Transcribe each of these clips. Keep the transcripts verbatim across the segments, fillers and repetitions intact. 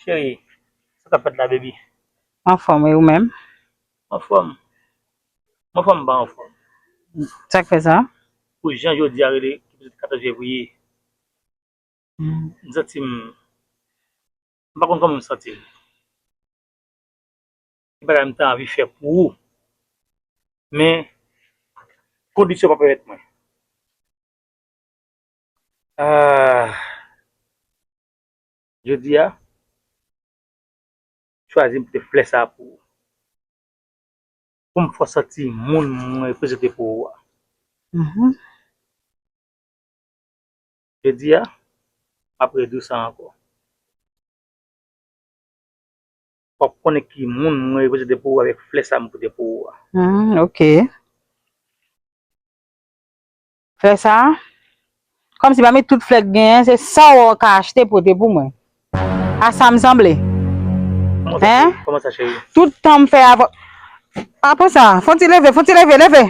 Cheri, sa k ap fèt la, baby? Anfòm, e ou menm? Anfòm. Anfòm, m pa anfòm. Sa k fè sa? Pou jan jodi a rele, ki petèt katòz fevriye, m santi m, m pa konn kòman m santi m. Gen bagay m ta anvi fè pou ou, men kondisyon pa pèmèt mwen. Ah, jodi a, chwazi m pote flè sa pou ou. Pou m fè w santi moun mwen reprezante pou ou a. Mhm. Jodi a, m ap redi w sa ankò. W ap konnen ki moun mwen reprezante pou ou avèk flè sa m pote pou ou a. Hmm, ok. Flè sa, kòmsi pami tout flè k genyen, se sa w ka achte pote pou mwen. A sa m sanble? Kòman sa, Hein? Kòman sa, cheri? Tout tan m fè avè... Apre sa, fon ti leve, fon ti leve, leve.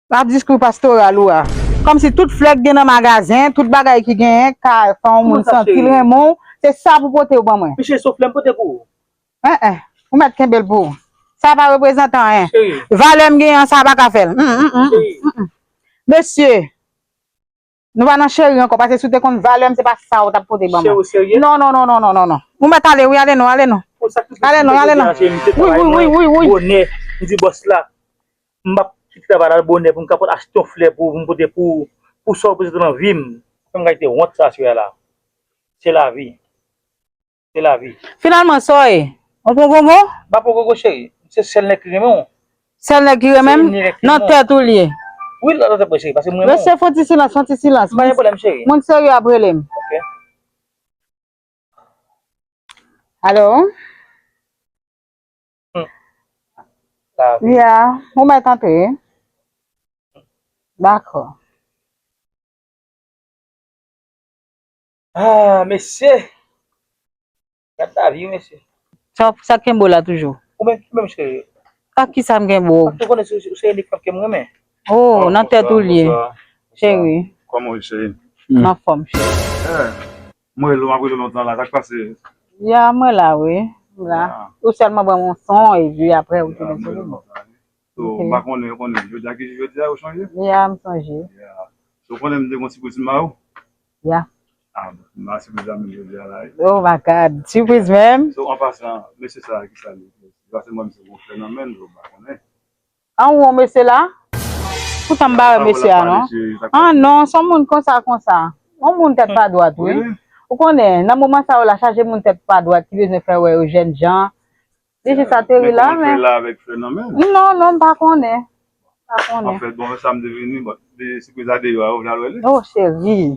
Ap diskou pastoral ou a. Kòmsi tout flè k gen nan magazen, tout bagay ki genyen, ka fè yon moun santi l renmen w, se sa pou pote yo ban mwen. Piche sou flè m pote pou ou. Hein, hein. Ou mèt kenbe l pou ou. Sa pa reprezante anyen. Cheri. Valè m genyen an, sa pa ka fè l. Mm, mm, mm, mm, mm. Mesye, nou pa nan cheri ankò, paske si w te konn valè m, se pa sa ou t ap pote ban mwen. Cheri, ou serye? Non, non, non. Ou mèt ale, wi, ale non, ale non. Ale non, ale non. Wi, wi, wi, wi, wi. Bonè, m di bòs la. M p ap kite travay la bonè pou m kapab achte yon flè pou, pou m pote pou, pou sa w reprezante nan vi m. Fè m kite wont sa sou la. Se lavi. Se lavi. Finalman, sa w ye? Yon pwogongon? M pa pwogongon, cheri. Se sèl nèg ki renmen w. Sèl nèg ki renmen m? Nan tèt ou l ye. Wi, nan tèt mwen, cheri, paske m renmen w. Mesye, fon ti silans, fon ti silans. M pa gen pwoblèm, cheri. Moun serye ap rele m. Ok. Alo? Hmm. Lavi. Ya, ou mèt antre. Dakò. Ah, mesye! Gad lavi, mesye. Sa, sa kenbe w la toujou? Ou menm, ou menm, cheri. Ak ki sa m kenbe w? Ou konnen se, se, se inik fanm ke m renmen. Oh, nan tèt ou l ye. Cheri. Kòman w ye, cheri? M anfòm, cheri. Eh, mwen rele w, m ap rele w lontan la, sa k pase? Ya, mwen la, wi. M la. Ou sèlman ban m yon son, epi apre, ou tounen sou li. So, m pa konnen, ou konnen, jodi a ki jou jodi a, ou sonje? Ya, m sonje. Ya. So, ou konnen m te gon sipriz m ba ou? Ya. Ah, bon, m a sipriz la menm jodi a la, wi. Oh my God, sipriz menm? So, an pasan, mesye sa a, ki sa li? Li pa se mwen, misye gon flè nan men l, ou pa konnen. An, ou wè mesye la? Poutan m pa wè mesye a, non. Ah, non, se yon moun konsa, konsa. Yon moun tèt pa dwat, wi. Ou konnen, nan moman sa yo la, chaje moun tèt pa dwat ki bezwen fè wè yo jènjan. Li jis ateri la, men. Men kòman l fè la avèk flè nan men l? Non, non, m pa konnen. M pa konnen. Anfèt, bon, sa m te vini, bon, de sipriz la deyò a, ou vle al wè li? Oh, cheri.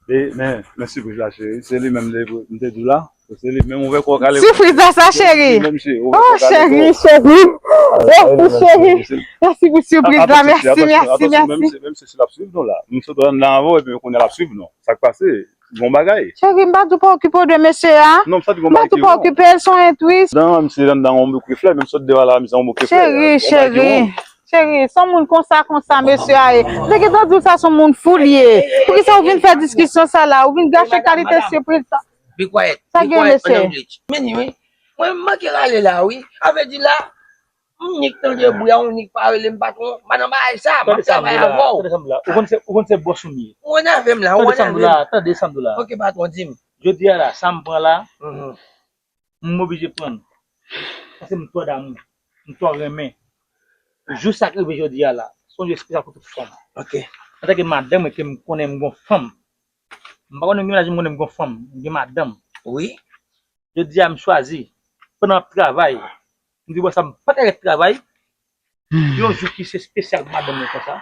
E, men, men sipriz la, cheri. Se li menm, m te di w la. Se li menm, ouvè kò w, kale. Sipriz la, sa, cheri. Se li menm, cheri. Ouvè kò w, kale. Oh, cheri, cheri. Oh, cheri. Mèsi pou sipriz la. Mèsi, mèsi, mèsi. Menm si, menm si l ap swiv nou la. M sot anndan avè w, epi kounye a l ap swiv nou. Sa k pase? Bon bagay. Cheri, m pa di w pa okipe w de mesye a. Non, m santi bon bagay ki wrong. M pa di w pa okipe l, se yon entwis. Nan, misye anndan yon bouke flè, menm sot deyò a la, misye yon bouke flè. Cheri, cheri. Cheri, se yon moun konsa, konsa, mesye a ye. M te gentan di w sa se yon moun fou li ye. Poukisa w vin fè diskisyon sa la? Ou vin gache kalite sipriz sa. Be quiet, be quiet, madam Glitch. Men ni wi. Mwen, m manke rale la, wi. A vle di la, m nik tande bri a, ou nik pa rele m patwon. M pa nan bagay sa, m ap travay avè w. Tande sa m di w la, tande sa m di w la. Ou konn se, ou konn se bòs ou m ye. Ou enève m la, ou enève m. Tande sa m di w la, tande sa m di w la. Ok, patwon, di m. Jodi a la, sa m pran la, m oblije pran l. Paske m twò damou, m twò renmen. Jou sa k rive jodi a la, se yon jou espesyal pou tout fanm. Ok. Antanke madanm, ke m konnen m gon fanm. M pa konnen gen mennaj, m konnen m gon fanm, m gen madanm. Wi. Jodi a, m chwazi, pandan m ap travay, m di, "Bon, sa m pa ka ret travay." Yon jou ki se espesyal pou madanm mwen konsa.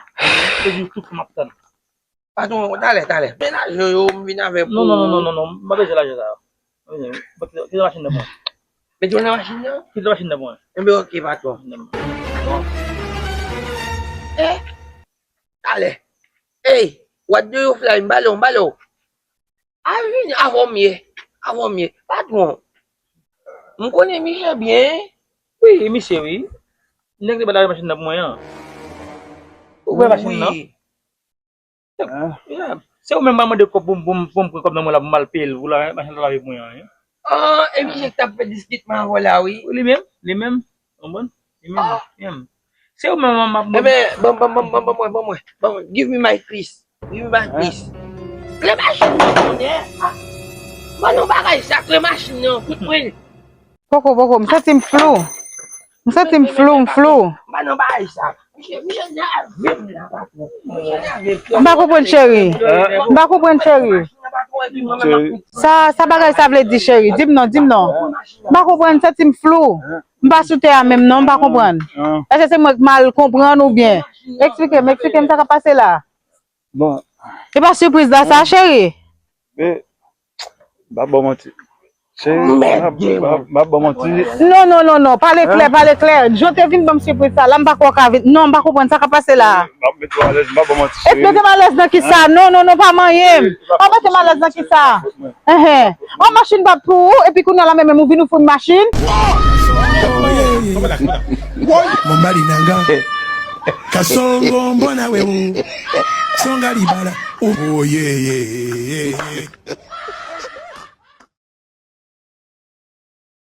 Se jou tout fanm ap tann. Patwon, talè, talè. Menaje yo, m vin avè pou... Non, non, non, non, non, non. M pa bezwen lajan sa yo. Kite machin nan mwen. Mete w nan machin nan? Kite machin nan mwen. Enben, ok, patwon. Eh, talè. Ey, what do you fly? M pale w, m pale w. A vini, avè w m ye. Avè w m ye. Patwon. M konnen misye byen. Wi, misye, wi. Nèg li pa lave machin nan pou mwen an. Ou wè machin nan? Wi. Yeah. Se ou menm pa mande kòb pou m, pou m, pou m pran kòb nan men w la pou m al peye l, pou lave machin nan lave pou mwen an, wi. Ah, e misye k t ap fè diskit m avè w la, wi. Li menm, li menm. Konprann? Li menm, li menm. Se ou menm, m ap, m ap. Ebyen, ban, ban, ban, ban, ban mwen, ban mwen, ban mwen. Give me my keys. Give me my keys. Kle machin nan, konnen. Ah. Ban nou bagay sa, kle machin nan, fout mwen. Poko, poko, m santi m flou. M santi m flou, m flou. Ban nou bagay sa. Misye, misye nève m la, patwon. Misye nève m. M pa konprann, cheri. M pa konprann, cheri. Sa, sa bagay sa vle di, cheri? Di m non, di m non. M pa konprann, m santi m flou. M pa sou tè a menm non, m pa konprann. Èske se mwen k mal konprann oubyen? Eksplike m, eksplike m sa k ap pase la. Bon. E pa sipriz la sa, cheri? Men, m pa ba w manti. Cheri, m ap, m ap, m ap ba w manti. Non, non, non, non, pale klè, pale klè. Jan w te vin ban m sipriz sa la, m pa kwè w ka vin. Non, m pa konprann sa k ap pase la. M ap mete w alèz, m pa ba w manti, cheri. Epi mete m alèz nan ki sa? Non, non, non, pa manyen m. Ou mete m alèz nan ki sa? Enhen. An machin pa pou ou, epi kounye a la menm, menm ou vin ou foun machin. Mwen ba li nanga. Kasongo mbona we ou. Songa li bala. Oh, yeah, yeah, yeah, yeah.